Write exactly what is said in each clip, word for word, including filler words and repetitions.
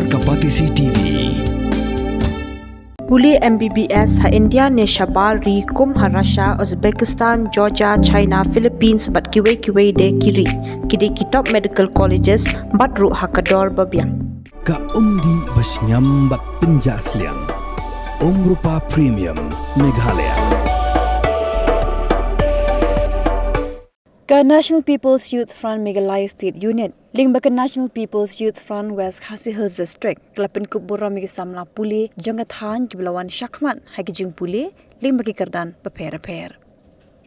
Ka Batesi T V. Pule M B B S ha India ne shabar ri kum ha Russia, Uzbekistan, Georgia, China, Philippines bad kiwei kiwei de ki ri. Ki dei ki top medical colleges bad ruh ha ka dor ba biang. Ka umdih ba shngiam bad pynjah sliang. Umrupa Premium Meghalaya. Ka National People's Youth Front Meghalaya State Unit lyngba ka National People's Youth Front West Khasi Hills District ka la pynkup burom ïa ki samla pule jong ka thaiñ kiba la wan shakhmat ha ki jingpule lyngba ki kyrdan bapher bapher.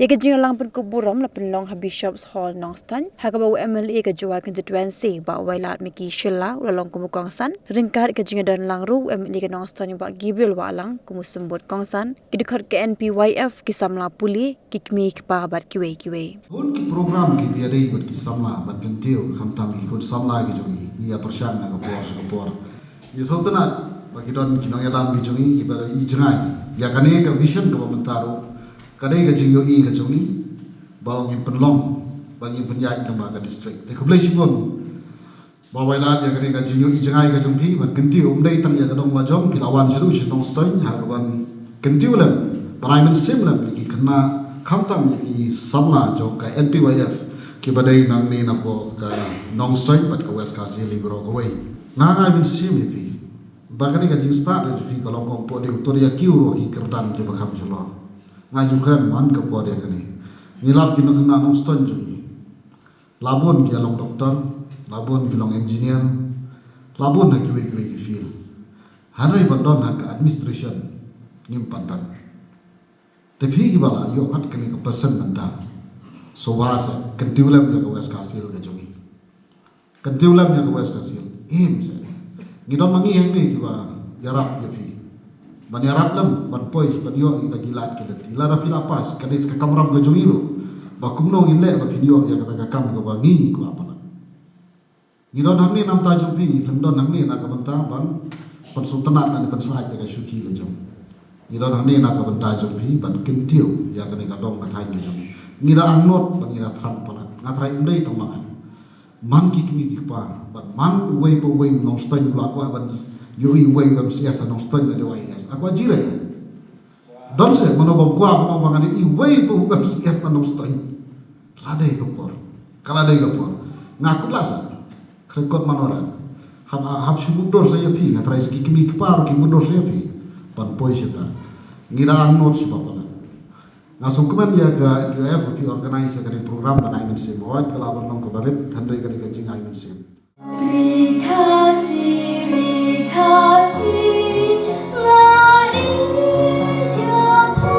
Ïa ka jingïalang pynkup burom la pynlong ha Bishop's Hall Nongstoiñ, ha kaba u M L A ka Jowai Constituency Bah Wailadmiki Shylla u la long kum u kongsan, ryngkat ka jingdon lang ruh u M L A ka Nongstoiñ Bah Gabriel Wahlang kum u symbud kongsan, ki dkhot ka N P Y F, ki samla pule, ki kmie ki kpa bad kiwei kiwei. Bun ki program kiba ïadei bad ki samla ban kyntiew, khamtam ki khun samla ki jong ngi, ngi ïa pyrshang na ka por sha ka por. Ngi sngewtynnat ba ki don ki nongïalam ki jong ngi kiba ïa jngai ïa kane ka vision kaba mynta ruh ka dei ka jingïohi ka jong ngi ba ngin pynlong, ba ngin pynïaid lyngba ka district. Te khublei shibun Bah Wailad ïa kane ka jingïohi jngai ka jong phi ban kyntiew, ym dei tang ïa ka dong la jong, phi la wan shaduh sha Nongstoiñ ha kaban kyntiew lem, ban ai mynsiem lem ïa ki khynnah, khamtam ïa ki samla jong ka N P Y F kiba dei nangne napoh ka Nongstoiñ bad ka West Khasi Hills baroh kawei. Nga ai mynsiem ïa phi ba kane ka jingstad jong phi ka long kong, poi de u to ïa kiew ruh ki kyrdan kiba kham shalor. Nga ju kren man ka por ïa kane. Ngi lap ki nongkhynnah Nongstoiñ jong ngi. La bun ki long doktor, la bun ki long engineer, la bun ha kiwei kiwei ki field. Hynrei ban don ha ka administration ngim pat don. Te phi kiba la ïoh kat kane ka percent mynta, sngewbha sa kyntiew lem ïa ka West Khasi Hills ka jong ngi. Kyntiew lem ïa ka West Khasi Hills. Im sa. Ngi don ma ngi hangne kiba ïarap ïa phi. Ban ïarap lem, ban poi, ban ïoh ïa kita ki lad ki lynti. Lada phi la pass, ka dei sa ka kamram ka jong ngi ruh ba kumno ngin leh ba phin ïoh ïa kata ka kam kaba ngi ngi kwah palat. Ngi don hangne na bynta jong phi, ngi don hangne na ka bynta ban pynsngewtynnat ne pynsngaid ïa ka shuki la jong. Ngi don hangne na ka bynta jong phi ban kyntiew ïa kane ka dong ka thaiñ ka jong ngi. Ngi da angnud bad ngi da thrang palat. Nga tharai ym dei tang ma nga. Man ki kmie ki kpa, bad man uwei pa uwei u Nongstoiñ u la kwah ban ïohi uwei u M C S na Nongstoiñ lane uwei u M C S. Nga kwah jyrngam. Don se mano bym kwah, mano ba ngan ïohi uwei u M C S na Nongstoiñ. La dei ka por. Ka la dei ka por. Nga kut la sa. Khreh kot mano ran. Hap, hap shu mutdur sa ïa phi, nga tharai sa ki kmie ki kpa ruh ki mutdur sa ïa phi. Ban poi sha ta. Ngi da angnud sha ba palat. Nga sngewkmen ïa ka N P Y F ba phi organize ïa kane ka program ban ai mynsiem. Hooid ka lah ban long kaba rit, hynrei ka dei ka jingai mynsiem. Ri Khasi, ri Khasi, nga ïeit ïa pha,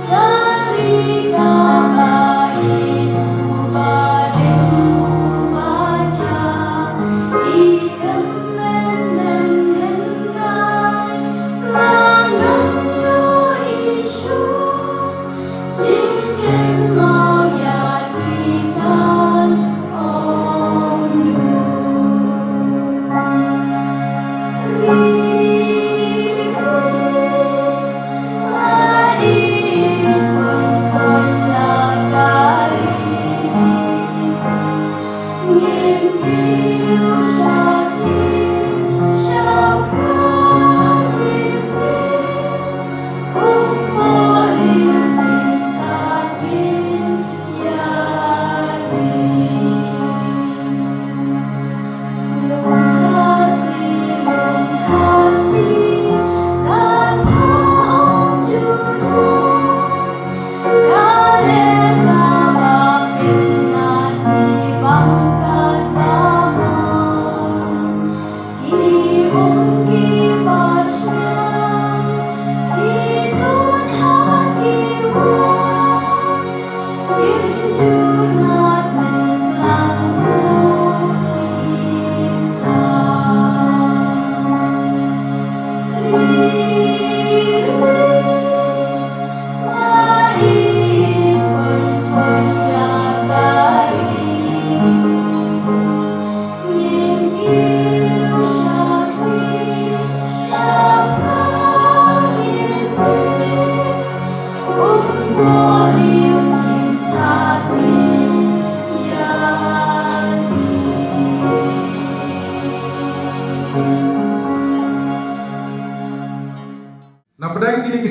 nga ri kaba ïeit uba rim uba jah, i kmen men hynrei, nga ngam ïohi shuh. Jingkynmaw ïa ki kan ong du. Ri, ri, la i thon thon la ka ri. Ngin kiew sha thim sha phrang ngin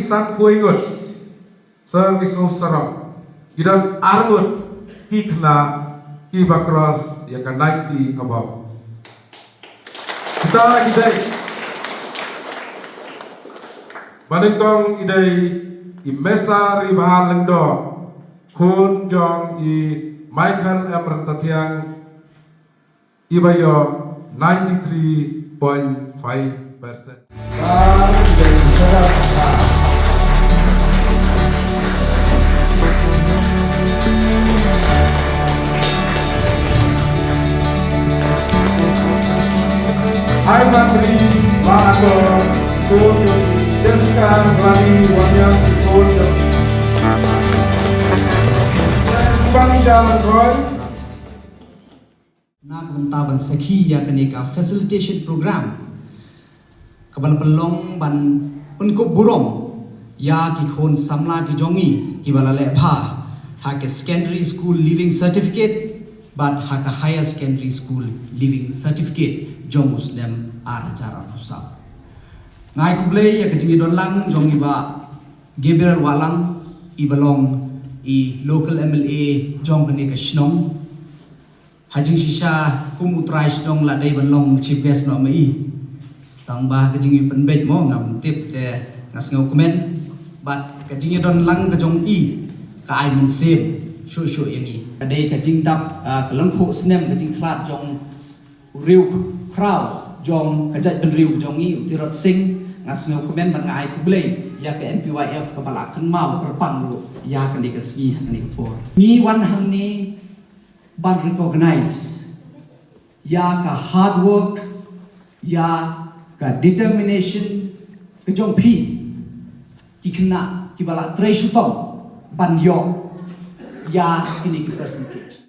San phew ngut sha ki sngewsarong, ki don ar ngut ki khynnah kiba cross ïa ka ninety above. Kita ki dei, ba nyngkong i dei i Mesa Ribahar Lyngdoh, khun jong i Michael M Ryntathiang, iba ïoh ninety-three point five percent. Hai Mandri, ba ato, khun Jessica Gladi Wanyang, khun Bangsa Roy. Na ka bynta ban sakhi ïa kane ka facilitation program, kaba la pynlong ban pynkup burom ïa ki khun samla ki jong ngi kiba la leh bha ha ka secondary school leaving certificate bad ha ka higher secondary school leaving certificate jong u snem ar hajar arphew saw. Nga ai khublei ïa ka jingïadon lang jong i Bah Gabriel Wahlang, iba long i local M L A jong kane ka shnong. Ha jingshisha kum u trai shnong la dei ban long chief guest noh ma i. Tang ba ka jingïapynbeit mo ngam tip te nga sngewkmen. Bad ka jingïadon lang ka jong i ka ai mynsiem shuh shuh ïa ngi. Ka dei ka jingdap, ah, ka lyngkhuh snem ka jingkhlad jong u riewkhraw jong ka jaitbynriew jong ngi u Tirot Sing. Nga sngewkmen bad nga ai khublei ïa ka N P Y F kaba la kynmaw kyrpang ruh ïa kane ka sngi ha kane ka por. Ngi wan hangne ban recognize ïa ka hard work, ïa ka determination ka jong phi ki khynnah kiba la trei shitom ban ïoh ïa kine ki percentage.